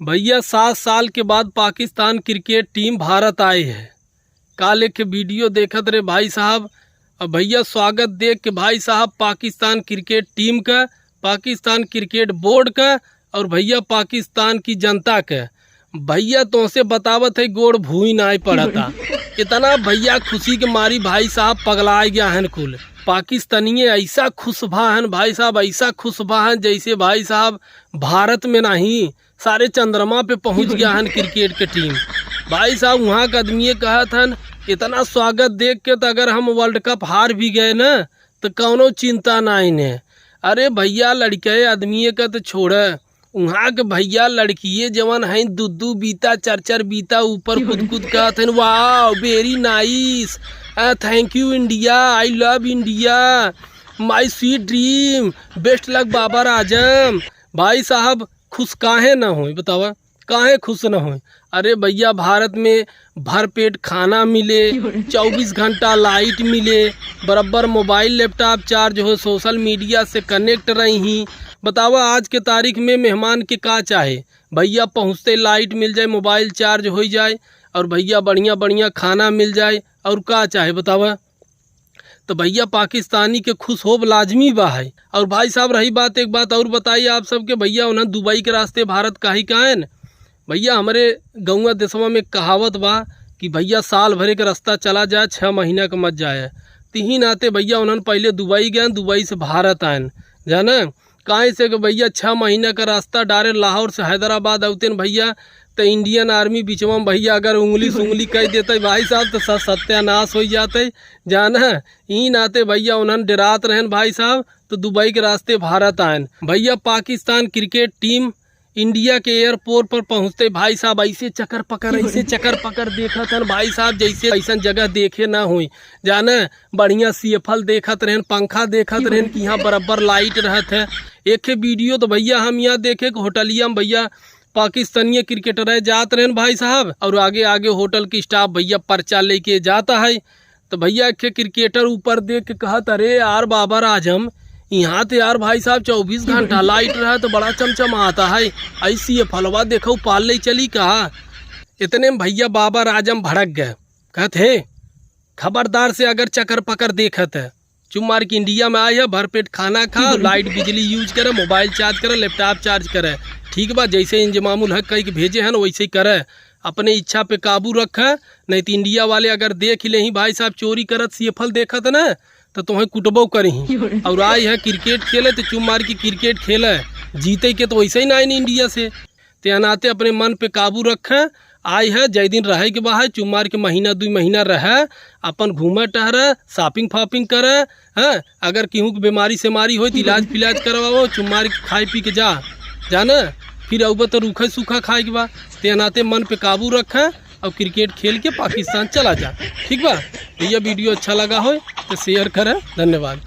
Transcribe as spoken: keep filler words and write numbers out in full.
भइया, सात साल के बाद पाकिस्तान क्रिकेट टीम भारत आए है। काल एक video देखत रहे भाई साहब, अब भइया स्वागत देख के भाई साहब पाकिस्तान क्रिकेट टीम का, पाकिस्तान क्रिकेट बोर्ड का और भइया पाकिस्तान की जनता का, भइया तोहसे बतावत है गोड़ भूई नाय पड़ता। इतना भइया खुशी के मारी भाई साहब पगलाए गया हन कुल। पाकिस्तानिये ऐसा खुश भा हन भाई साहब, ऐसा खुश भा हन जैसे भाई साहब भारत में नहीं, सारे चंद्रमा पे पहुँच गया हन क्रिकेट के टीम। भाई साहब, वहाँ के आदमी ये कहत हन, इतना स्वागत देख के तो अगर हम World Cup हार भी गए ना, तो कौनो चिंता ना इन्हें। अरे भइया, लड़के आदमी का तो छोड़, वहाँ के भइया लड़किए जवन हैं, दू दू बीता, चार चार बीता ऊपर कूद कूद कहत हन, "Wow, very nice, uh, thank you India, I love India, my sweet dream, best luck बाबर आजम।" भाई साहब, खुश काहे ना होई बतावा, काहे खुश ना होई? अरे भइया, भारत में भरपेट खाना मिले, चउबीस घंटा लाइट मिले, बराबर मोबाइल लैपटॉप चार्ज हो, सोशल मीडिया से कनेक्ट रही। बतावा, आज के तारीख में मेहमान के का चाहे? भइया पहुँचते लाइट मिल जाए, मोबाइल चार्ज होइ जाए और भइया बढ़िया बढ़िया खाना मिल जाए, और का चाहे बतावा? तो भइया पाकिस्तानी के खुश होब लाजमी बा है। और भाई साहब रही बात, एक बात और बताई आप सबके, भइया उन्हन दुबई के रास्ते भारत काहे का आएन? भइया हमरे गौवा देशवा में कहावत बा कि भइया साल भरे के रास्ता चला जाए, छः महीना के मत जाए। तिही नाते भइया उन्हन पहले दुबई गएन, दुबई से भारत आएन, जाना। काहे से कि भइया छः महीना का रास्ता डायरेक्ट लाहौर से हैदराबाद अउतेन भइया, तो इंडियन आर्मी बिचवा में भइया अगर उंगली सुंगली कह देते भाई साहब, तो स-, सत्यानाश हो जाते, जाना। ई नाते भइया उन्हन डरात रहेन भाई साहब, तो दुबई के रास्ते भारत आएन। भइया पाकिस्तान क्रिकेट टीम इंडिया के एयरपोर्ट पर पहुँचते भाई साहब ऐसे चकर पकर, ऐसे चकर पकर देखत हन भाई साहब, जैसे ऐसन जगह देखे ना होई, जाना। बढ़िया सीएफएल देखत रहेन, पंखा देखत रहेन कि यहाँ बराबर लाइट रहत है। एक video तो भइया हम यहाँ देखे कि होटलिया में भइया पाकिस्तानिये क्रिकेटर है जात रहेन भाई साहब, और आगे आगे होटल की स्टाफ भइया पर्चा लेके जाता है। तो भइया एक ठे क्रिकेटर ऊपर देख के कहत, "अरे यार बाबर आजम, यहाँ तो यार भाई साहब चउबीस घंटा लाइट रहा तो बड़ा चमचमाता है, ऐसी ये फलवा देखो पाल ले चली का?" इतने में भइया बाबर आजम भड़क गए, कहत, "हे, खबरदार से अगर चकर पकर देखत है, चुप मार के इंडिया में आए है, भरपेट खाना खा, लाइट बिजली यूज करे, मोबाइल चार्ज करे, लैपटॉप चार्ज करे, ठीक बा, जैसे इंजमामुल हक कह के भेजे हैं ना वैसे ही करे, अपने इच्छा पे काबू रखे, नहीं तो इंडिया वाले अगर देख ले ही भाई साहब चोरी करत सीएफएल देखत ना तो तोहें कुटबो करही।" और आए है क्रिकेट खेले तो चुप मार के क्रिकेट खेले, जीते के तो वैसे ही ना आए इंडिया से। ते नाते अपने मन पे काबू रखे। आए है, जय दिन रहे के बा है, चुप मार के महीना दुई महीना रहे, अपन घूमे टहरे, शॉपिंग फॉपिंग करे, हैं? अगर केहू के बीमारी सेमारी होई, तो इलाज फिलाज करवाओ, चुप मार के खाए पी के जा, जाना। फिर अउबा तो रूखा सूखा खाए के बा। ते नाते मन पे काबू रखे और क्रिकेट खेल के पाकिस्तान चला जा, ठीक बा? भइया, video अच्छा लगा होय तो शेयर करे। धन्यवाद।